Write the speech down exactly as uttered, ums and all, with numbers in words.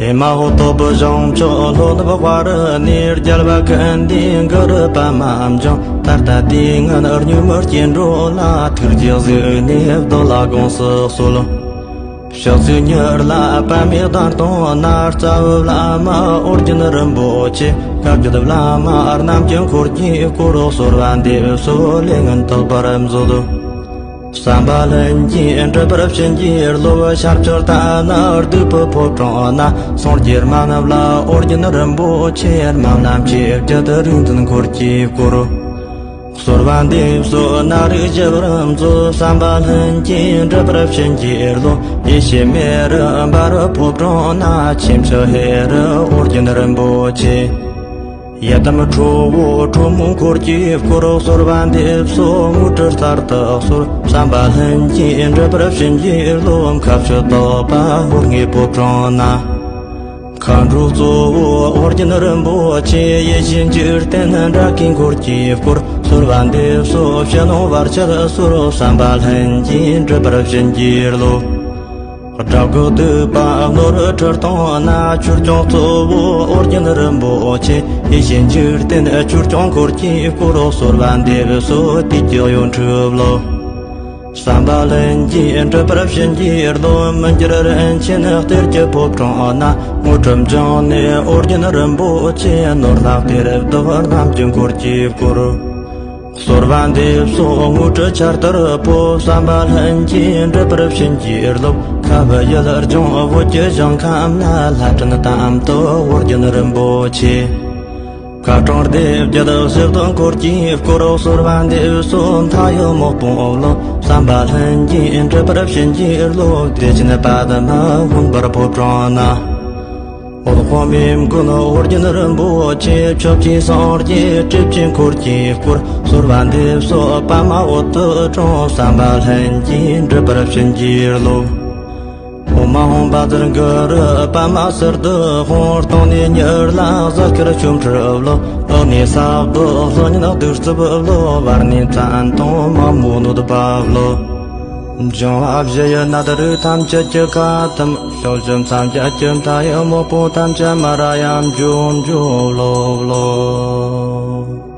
ཧེ་མ་ཧོ་སྟོབས་བུ་བཞང་ཕྱོགས་ལྷོ་ནུབ་དཔའ་རུ་ནས། རྒྱལ་བ་ཀུན་ལྡན་གུ་རུ་པདྨ་འབྱུང་། ད་ལྟ་དུས་ངན་གཉུག་མའི་སྐྱེ་འགྲོ་ལ། ཐུགས་རྗེས་གཟིགས་ནས་བདག་ལ་དགོངས་སུ་གསོལ། ཕྱག་འཚལ་ཉིད་ལ་པདྨའི་གདན་སྟེང་ན། རྩ་བའི་བླ་མ་ཨོ་རྒྱན་རིན་པོ་ཆེ། བཀའ་བརྒྱུད་བླ་མ་རྣམས་ཀྱི་འཁོར་གྱིས་བསྐོར། གསོལ་བ་འདེབས་སོ་ལས་ངན་དག་པར་མཛོད། བསམ་པ་ལྷུན་གྱིས་འགྲུབ་པར་བྱིན་གྱིས་རློབས། ཤར་ཕྱོགས་ལྟ་ན་བདུད་པའི་ཕོ་བྲང་ན། སངས་རྒྱས་སྨན་བླ་ཨོ་རྒྱན་རིན་པོ་ཆེ། སྨོན་ལམ་ཆེ་བརྒྱད་རིག་འཛིན་འཁོར་གྱིས་བསྐོར། གསོལ་བ་འདེབས་སོ་ནད་རིགས་ཞི་བར་མཛོད། བསམ་པ་ལྷུན་གྱིས་འགྲུབ་པར་བྱིན་གྱིས་རློབས། ཡེ་ཤེས་མེ་རུ་འབར་བའི་ཕོ་བྲང་ན། ཆེམ་ཆུ་ཧེ་རུ་ཨོ་རྒྱན་རིན་པོ་ཆེ། ཡི་དམ་ཁྲོ་བོ་ཁྲོ་མོའི་འཁོར་གྱིས་བསྐོར། གསོལ་བ་འདེབས་སོ་དངོས་གྲུབ་གསར་དུ་གསོལ། བསམ་པ་ལྷུན་གྱིས་འགྲུབ་པར་བྱིན་གྱིས་རློབས། མཁའ་སྤྱོད་དག་པ་ཧོར་ལྔའི་ཕོ་བྲང་ན། མཁའ་འགྲོ་གཙོ་བོ་ཨོ་རྒྱན་རིན་པོ་ཆེ། ཡེ་ཤེས་འཇིག་རྟེན་དགྲ་བགེགས་འཁོར་གྱིས་བསྐོར། གསོལ་བ་འདེབས་སོ་ཕྱི་ནང་བར་ཆད་སོལ། བསམ་པ་ལྷུན་གྱིས་འགྲུབ་པར་བྱིན་གྱིས་རློབས། དགྲ་བགེགས་བཏུལ་བ་ནོར་བུའི་ཁྲི་སྟེང་ན། ཆོས་སྐྱོང་གཙོ་བོ་ཨོ་རྒྱན་རིན་པོ་ཆེ། ཡེ་ཤེས་འཇིག་རྟེན་ཆོས་སྐྱོང་འཁོར་གྱིས་བསྐོར། གསོལ་བ་འདེབས་སོ་དུས་ཀྱི་གཡོ་འཕྲུལ་རློབས། བསམ་པ་ལྷུན་གྱིས་འགྲུབ་པར་བྱིན་གྱིས་རློབས། མི་འགྱུར་རིན་ཆེན་གཏེར་གྱི་ཕོ་བྲང་ན། དངོས་གྲུབ་འབྱུང་གནས་ཨོ་རྒྱན་རིན་པོ་ཆེ། ནོར་ལྷ་གཏེར་བདག་རྣམས་ཀྱི་འཁོར་གྱིས་བསྐོར། གསོལ་བ་འདེབས་སོ་དངོས་གྲུབ་ཆར་ལྟར་འཕོ། བསམ་པ་ལྷུན་གྱིས་འགྲུབ་པར་བྱིན་གྱིས་རློབས། ཁ་བ་ཡུལ་ལྗོངས་བོད་ཀྱི་ཞིང་ཁམས་ན། ལྷ་ཕྲན་དམ་དུ་ཨོ་རྒྱན་རིན་པོ་ཆེ། ཁ་སྐྲངས་སྡེ་བརྒྱད་ཞབས་ཏོག་འཁོར་གྱིས་བསྐོར། གསོལ་བ་འདེབས་སོ་མཐའ་ཡས་དམག་དཔུང་རློབས། བསམ་པ་ལྷུན་གྱིས་འགྲུབ་པར་བྱིན་གྱིས་རློབས། བདེ་ཆེན་པདྨ་འོད་འབར་ཕོ་བྲང་ན། འོད་དཔག་མེད་མགོན་ཨོ་རྒྱན་རིན་པོ་ཆེ། ཕྱོགས་བཅུའི་སངས་རྒྱས་སྲས་བཅས་འཁོར་གྱིས་བསྐོར། གསོལ་བ་འདེབས་སོ་པདྨ་འོད་དུ་དྲངས། བསམ་པ་ལྷུན་གྱིས་འགྲུབ་པར་བྱིན་གྱིས་རློབས། ཨོཾ་ཨཱཿཧཱུྃ་བཛྲ་གུ་རུ་པདྨ་སིདྡྷི་ཧཱུྃ། སྟེང་ནས་ཉིད་ལ་ཟ་ཀིར་ཆོ་འཕྲུལ་རློབས། འོག་ནས་ས་བདག་ལྷོ་ཉིད་གདུགས་རྩུབ་རློབས། བར་ནས་མཚན་དང་མ་མོའི་གནོད་པ་རློབས། འབྱུང་བ་བཞི་ཡི་ནད་རིགས་ཐམས་ཅད་ཀྱི་ཁ་ཐུམ། ཕྱོགས་བཅུ་མཚམས་བརྒྱད་ཀྱི་མཐའ་ཡས་དམག་དཔུང་ཐམས་ཅད་མ་ར་ཡ་འཇོམས་འཇོམས་རློབས་རློབས།